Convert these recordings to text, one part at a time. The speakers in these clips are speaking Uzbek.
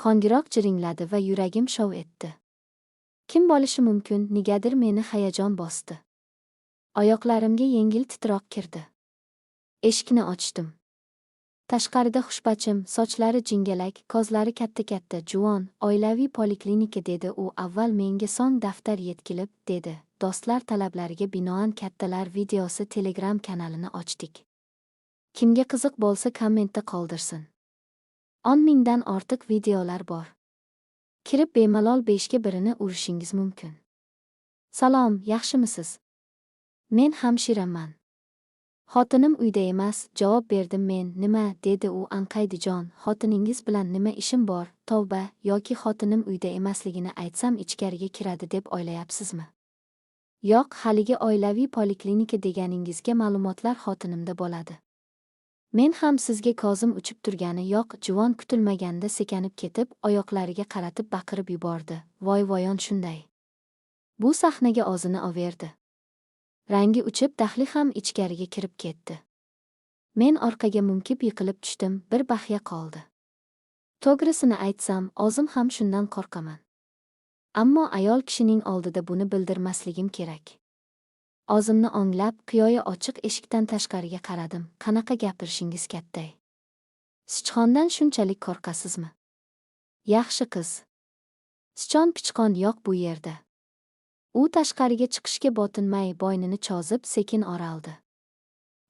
Qo'ng'iroq jiringladi va yuragim shov etdi. Kim bo'lishi mumkin? Negadir meni hayajon bosdi. Oyoqlarimga yengil titroq kirdi. Eshikni ochdim. Tashqarida xushbachim, sochlari jingalak, ko'zlari katta-katta, juvon, "Oilaviy poliklinika", dedi u avval menga, so'ng daftar yetkilib, dedi: "Do'stlar talablariga binoan Kattalar videosi Telegram kanalini ochdik. Kimga qiziq bo'lsa, kommentda qoldirsin. 10 mingdan ortiq videolar bor. Kirib bemalol beshga birini urishingiz mumkin." "Salom, yaxshimisiz? Men hamshiraman. Xotinim uyda emas", javob berdim men. "Nima?" dedi u anqaydijon. "Xotiningiz bilan nima ishim bor, tavba? Yoki xotinim uyda emasligini aytsam, ichkariga kiradi deb o'ylayapsizmi?" "Yo'q, haligi oilaviy poliklinika deganingizga ma'lumotlar xotinimda bo'ladi. Men ham sizga ko'zim uchib turgani yo'q." Juvon kutilmaganda sekanib ketib, oyoqlariga qaratib baqirib yubordi: "Voy, voyon!" Shunday bu sahnaga o'zini overdi. Rangi uchib, daxli ham ichkariga kirib ketdi. Men orqaga munkib yiqilib tushdim, bir baxya qoldi. To'g'risini aytsam, o'zim ham shundan qo'rqaman. Ammo ayol kishining oldida buni bildirmasligim kerak. O'zimni onglab, qiyoyi ochiq eshikdan tashqariga qaradim. "Qanaqa gapirishingiz kattay? Sichqondan shunchalik qo'rqasizmi? Yaxshi qiz. Sichqon pichqon yo'q bu yerda." U tashqariga chiqishga botinmay, bo'ynini cho'zib, sekin o'raldi.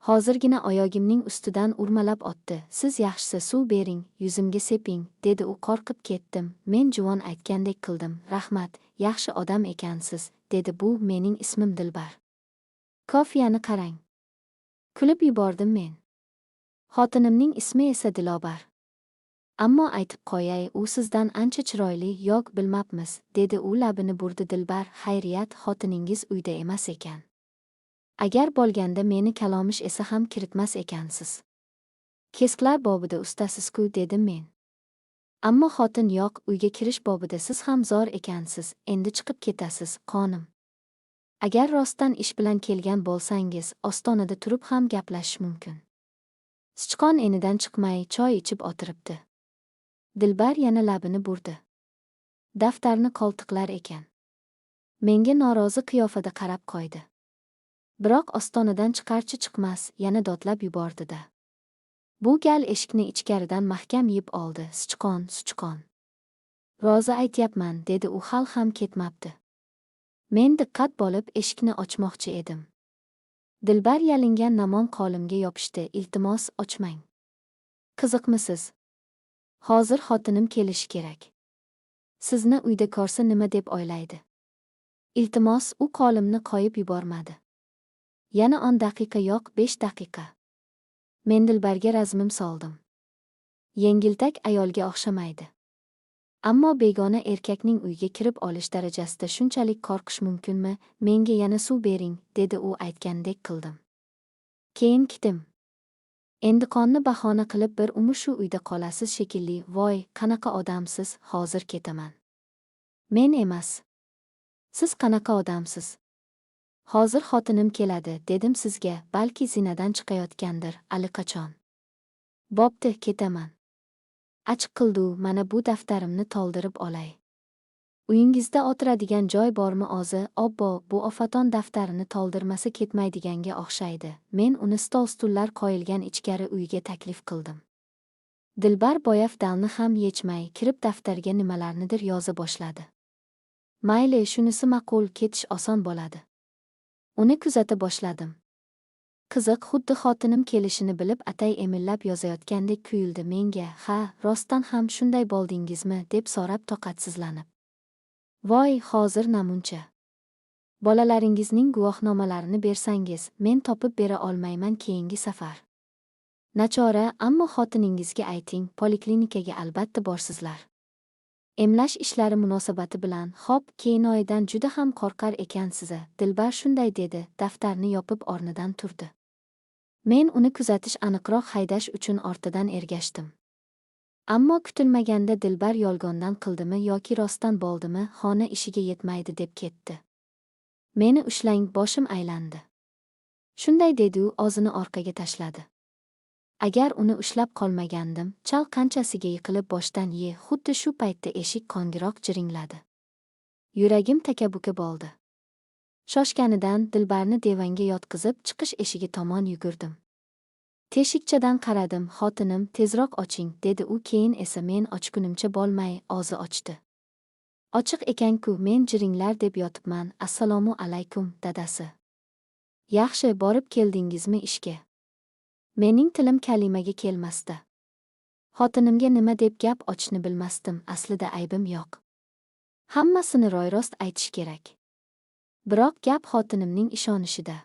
Hozirgina oyog'imning ustidan o'rmalab o'tdi. "Siz yaxshisi suv bering, yuzimga seping", dedi u. Qo'rqib ketdim. Men juvon aytgandek qildim. "Rahmat, yaxshi odam ekansiz", dedi bu. "Mening ismim Dilbar." "Qofiyani qarang!" Kulib yubordim men. "Xotinimning ismi esa Dilobar. Ammo aytib qo'yay, u sizdan ancha chiroyli." "Yo'q, bilmabmiz", dedi u, labini burdi. Dilbar: "Xayriyat, xotiningiz uyda emas ekan. Agar bo'lganda meni kalomish esa ham kiritmas ekansiz. Kesqlar bobida ustasiz-ku", dedim men. "Ammo xotin yo'q, uyga kirish bobida siz ham zo'r ekansiz, endi chiqib ketasiz, qonim. Agar rostdan ish bilan kelgan bo'lsangiz, ostonada turib ham gaplashish mumkin. Sichqon inidan chiqmay choy ichib o'tiribdi." Dilbar yana labini burdi. Daftarni qo'ltiqlar ekan. Menga norozi qiyofada qarab qo'ydi. Biroq ostonadan chiqarchi chiqmas, yana dodlab yubordi-da. Bu gal eshikni ichkaridan mahkam yeb oldi. "Sichqon, sichqon. Rozi aytyapman", dedi u, hal ham ketmabdi. Men diqqat bo'lib eshikni ochmoqchi edim. Dilbar yalingan namon qo'limga yopishdi. "Iltimos, ochmang. Qiziqmisiz? Hozir xotinim kelishi kerak. Sizni uyda ko'rsa, nima deb o'ylaydi? Iltimos." U qo'limni qo'yib yubormadi. Yana 10 daqiqa, yo'q, 5 daqiqa. Men Dilbarga razmim soldim. Yengiltak ayolga o'xshamaydi. Ammo begona erkakning uyga kirib olish darajasida shunchalik qo'rqish mumkinmi? "Menga yana suv bering", dedi u. Aytgandek qildim. Keyin kitim. "Endi qonni bahona qilib bir umr shu uyda qolasiz shekilli." "Voy, qanaqa odamsiz, hozir ketaman." "Men emas. Siz qanaqa odamsiz? Hozir xotinim keladi, dedim sizga, balki zinadan chiqayotgandir, allaqachon." "Bo'pti, ketaman." Achchiq qildi. "Mana bu daftarimni to'ldirib olay. Uyingizda o'tiradigan joy bormi o'zi?" Obbo, bu ofaton daftarini to'ldirmasa ketmaydiganga o'xshaydi. Men uni stol stullar qo'yilgan ichkari uyga taklif qildim. Dilbar poyafzalni ham yechmay, kirib daftarga nimalarnidir yoza boshladi. Mayli, shunisi ma'qul, ketish oson bo'ladi. Uni kuzata boshladim. Qiziq, xuddi xotinim kelishini bilib atay emillab yozayotgandek tuyuldi menga. "Ha, rostdan ham shunday bo'ldingizmi?" deb so'rab toqatsizlanib. "Voy, hozir namuncha. Bolalaringizning guvohnomalarini bersangiz, men topib bera olmayman keyingi safar. Nachora, ammo xotiningizga ayting, poliklinikaga albatta borsizlar. Emlash ishlari munosabati bilan." "Xo'p, kelinoyidan juda ham qo'rqar ekansiz-a?" Dilbar shunday dedi, daftarni yopib o'rnidan turdi. Men uni kuzatish, aniqroq haydash uchun ortidan ergashdim. Ammo kutilmaganda Dilbar yolg'ondan qildimi yoki rostdan bo'ldimi, xona ishiga yetmaydi deb ketdi. "Meni ushlang, boshim aylandi." Shunday dedi-yu, o'zini orqaga tashladi. Agar uni ushlab qolmagandim, chalqanchasiga yiqilib boshdan xuddi shu paytda eshik qo'ngiroq jiringladi. Yuragim takabuka bo'ldi. Shoshganidan Dilbarni divanga yotqizib, chiqish eshigi tomon yugurdim. Teshikchadan qaradim, xotinim, "Tezroq oching", dedi u, keyin esa men ochgunimcha bo'lmay, o'zi ochdi. Ochiq ekan-ku, men jiringlar deb yotibman. Assalomu alaykum, dadasi. Yaxshi borib keldingizmi ishga? Mening tilim kalimaga kelmasdi. Xotinimga nima deb gap ochishni bilmasdim, aslida aybim yo'q. Hammasini ro'yrost aytish kerak. Biroq gap xotinimning ishonishida.